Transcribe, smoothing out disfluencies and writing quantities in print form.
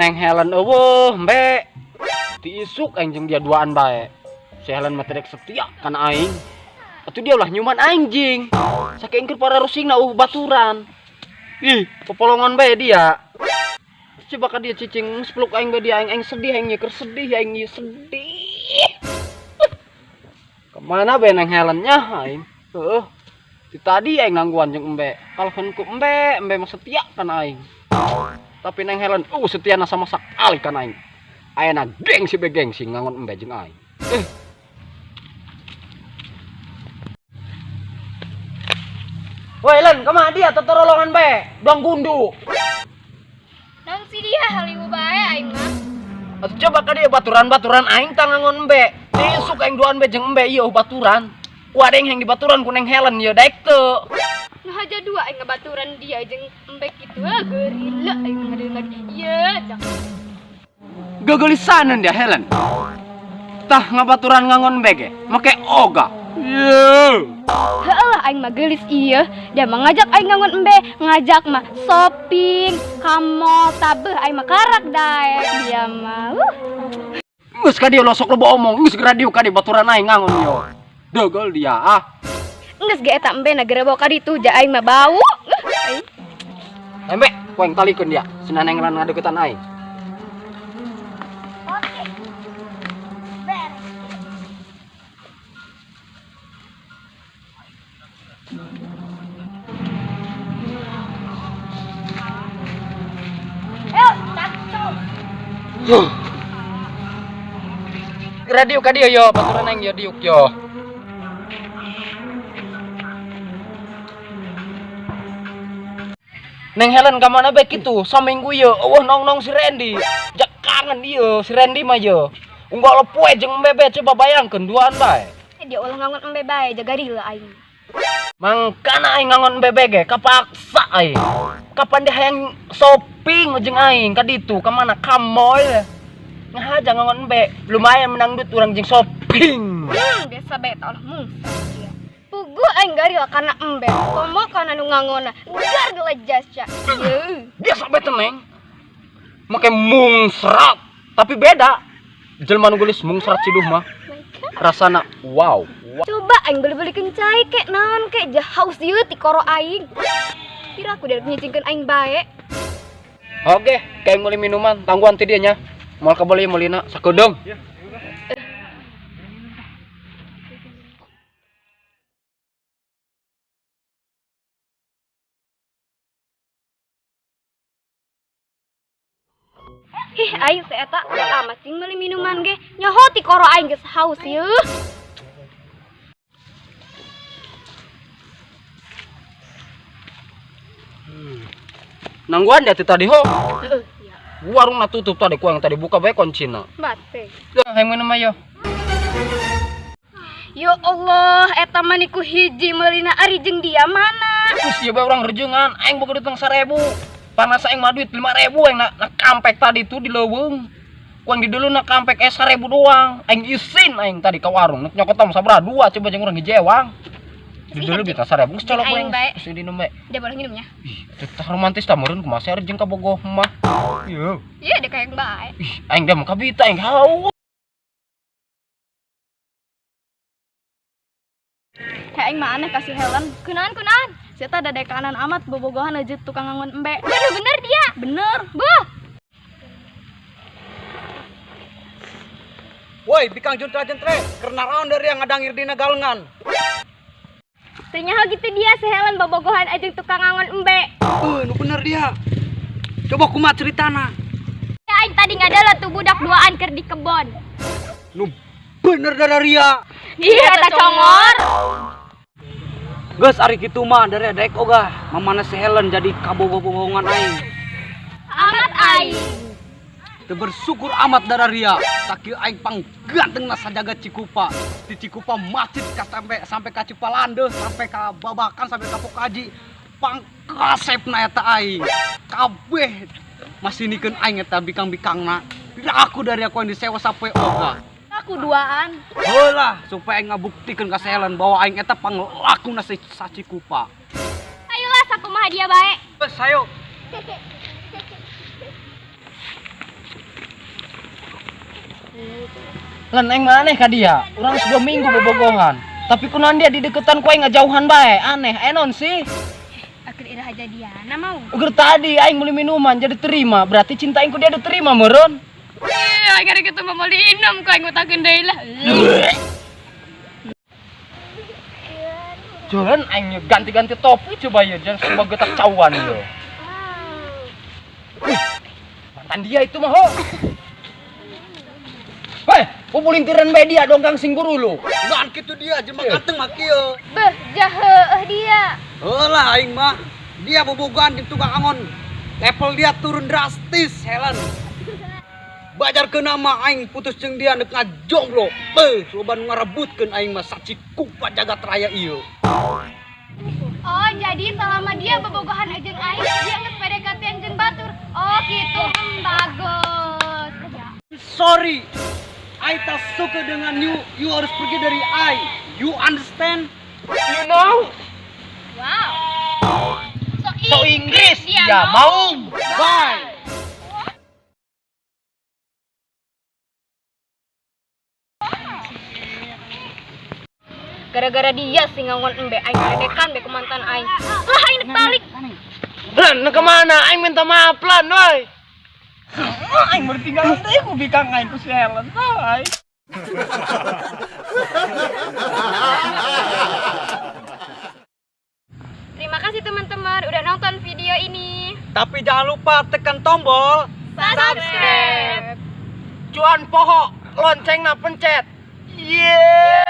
Neng Helen eueuh embe. Ti isuk aing jeung dia duaan bae. Si Helen mah teu setia kana aing. Atuh dia ulah nyuman aing jing. Saking keur pararusingna eueuh baturan. Ih, popolongan bae dia. Coba ka dia cicing sepeluk aing bae dia, aing aing sedih aing keur sedih aing ieu sedih. Kemana bae Neng Helen nya aing? Heuh. Ti tadi aing nangguan jeung embe. Kalahkeun ku embe, embe mah setia kana aing. Tapi Neng Helen setiana sama sakali kana aing. Ayeuna gengsi be gengsi ngangon embe jeung aing. Woi Len, kemana dia tetorolongan bae? Doang gundu. Nang si dia haliwu bae aing mah. Atuh coba ka dia baturan-baturan aing tah ngangon embe. Isuk aing duaan bae jeung embe ieu baturan. Ku ada yang di baturan ku Neng Helen ieu daek teu. Nah aja dua aing ngabaturan dia jeung embe kitu ah gerila aing ngadeun lagi. Ieu cak. Gagalisaneun dia Helen. Tah ngabaturan ngangon embe ge make oga. Ieu. Heuh lah aing mah geulis ieu. Dia mah ngajak aing ngangon embe, ngajak mah shopping, ka mall, tabeuh aing mah karak daek dia mah. Geus ka dieu losok loba omong, geus radio ka dieu baturan aing ngangon ieu. Degel dia ah. Geus ge eta embe na gerebo ka ditu ja aing mah bau. Aing. Embe, ku aing talikeun dia, cenah Neng Helen ngadeukeutan aing. Oke. Beres. Ayo, cakcok. Radio ka dieu yo, baturan aing yo diuk yo. Neng Helen ka mana bae kitu? Saminggu ieu eueuh nong-nong si Randy. Jak kangen ieu si Randy mah ieu. Unggal poe jeung embe bae coba bayangkeun duaan bae. Dia ulah ngangon embe bae jaga rila aing. Mangkana aing ngangon embe bae ge kapaksa aing. Kapan dia hayang shopping jeung aing ka ditu ka mana ka mall. Ngahaja ngangon embe, lumayan menang duit urang jeung shopping. Biasa bae tah ulah mungsa dia. Puguh aing garila kana embe, komo kana nu ngangonna. Gar gelejas ca. Yeuh. Biasa bae teh Neng. Make mungsrat, tapi beda. Jelema nu geulis mungsrat ciduh mah. Rasana wow. Coba aing beli-belikeun cai kek naon kek jah haus ieu ti koro aing. Kira aku dari nyicingkeun aing bae. Oke, kayak meuli minuman, tangguhan ti dieu nya. Moal kabeli meulina sakedeung. Ih, aing si eta amat cing meuli minuman ge. Nyaho ti koro aing geus haus ieu. Nangguan dia teh tadi ho. Heeh, iya. Warungna tutup tadi, ku yang tadi buka bae kuncina. Bate. Lah, hayang minum ayo. Ya Allah, eta mah niku hiji meulina ari jeung dia mana? Terus ieu bae urang rejengan, aing boga duit 1000. Panas aing mah duit 5000 aing na kampek tadi tuh di leuweung. Ku aing di dulu na kampek 1000 doang. Aing isin aing tadi ka warung, nek nyokot tong sabaraha dua coba jeung urang hijewang. Di dulu duit 1000 geus colok Aing aing. bae. Geus dinum bae. Dia boleh minumnya. Ih, teh romantis tah meureun kumaha sih jeung ka bogoh mah. Ieu. Iya, dia kayak bae. Ih, aing da mah kabita aing haus. Hei, aing mah aneh kasih Helen. Kunaon, kunaon? Si eta ada dekanan amat bobogohan aja tukang ngangon embe. Bener bener dia. Bener. Buh. Woi, bikang jentra-jentre, karena raon dari yang ngadangir dina galengan. Teu nyaho gitu dia si Helen bobogohan aja tukang ngangon embe. Nu bener dia. Coba kumaha ceritana. Ya aing tadi ngadala tuh budak duaan keur di kebon. Nu bener dari Ria. Iya, eta congor. Geus ari kitu mah dari daek ogah, mamana si Helen jadi kabogoh-bogohan aing. Amat aing. Teu bersyukur amat dara Ria. Sakieu aing panggantengna sajaga Cikupa. Di Cikupa masjid ka sampai ka Cipalandeuh, sampai ka Babakan, sampai ka Pokaji. Pangkasepna eta aing. Kabeh masih nikeun aing eta bikang-bikangna. Tidak aku dari aku yang disewa sapoe ogah. Aku duaan. Heulah, supaya aing ngabuktikeun ka si Helen bahwa aing eta panglakuna si Sacikupa. Ayolah sakumaha dia bae. Geus, hayo. Lan aing mah aneh ka dia. Urang 2 minggu bobogohan. Tapi kunaon dia di deketan ku aing ngajauhan bae. Aneh, enon sih. Akhir iraha jadiana mau. Ugur tadi aing beli minuman jadi terima, berarti cinta aing ku dia diterima meureun. Ih, aing ari kitu mah moal diinum ku aing ngutakeun deui lah. Jalan aing ganti-ganti topi coba ya, jangan sebagai getak cawan yo. Wih, mantan dia itu mah ho. Hei, pulintiran bae dia dongkang singguru lu. Ngan kitu dia jelema ganteng mah kieu. Beuh, jaheueuh dia. Heuh lah aing mah. Dia bobogohan jeung tukang angon. Level dia turun drastis, Helen. Bajarkeun nama aing putus jeung dia neuk ngajomblo. Beuh, loba nu ngarebutkeun aing mah sacikupa jagat raya ieu. Oh, jadi selama dia bobogohan jeung aing, dia geus PDKT jeung batur. Oh, gitu. Bagus. Sorry. I tak suka dengan you. You harus pergi dari I. You understand? You know? Wow. So Inggris ya mau. Bye. Gara-gara dia sih ngangon embe aing ledekan be ke mantan aing. Lah aing balik. Lan, nah kemana? Aing minta maaf lan, woi. Aing bertinggal teh ku bikang aing ku si Helen, woi. Terima kasih teman-teman udah nonton video ini. Tapi jangan lupa tekan tombol Subscribe. Cuan poho, loncengna pencet. Yeah.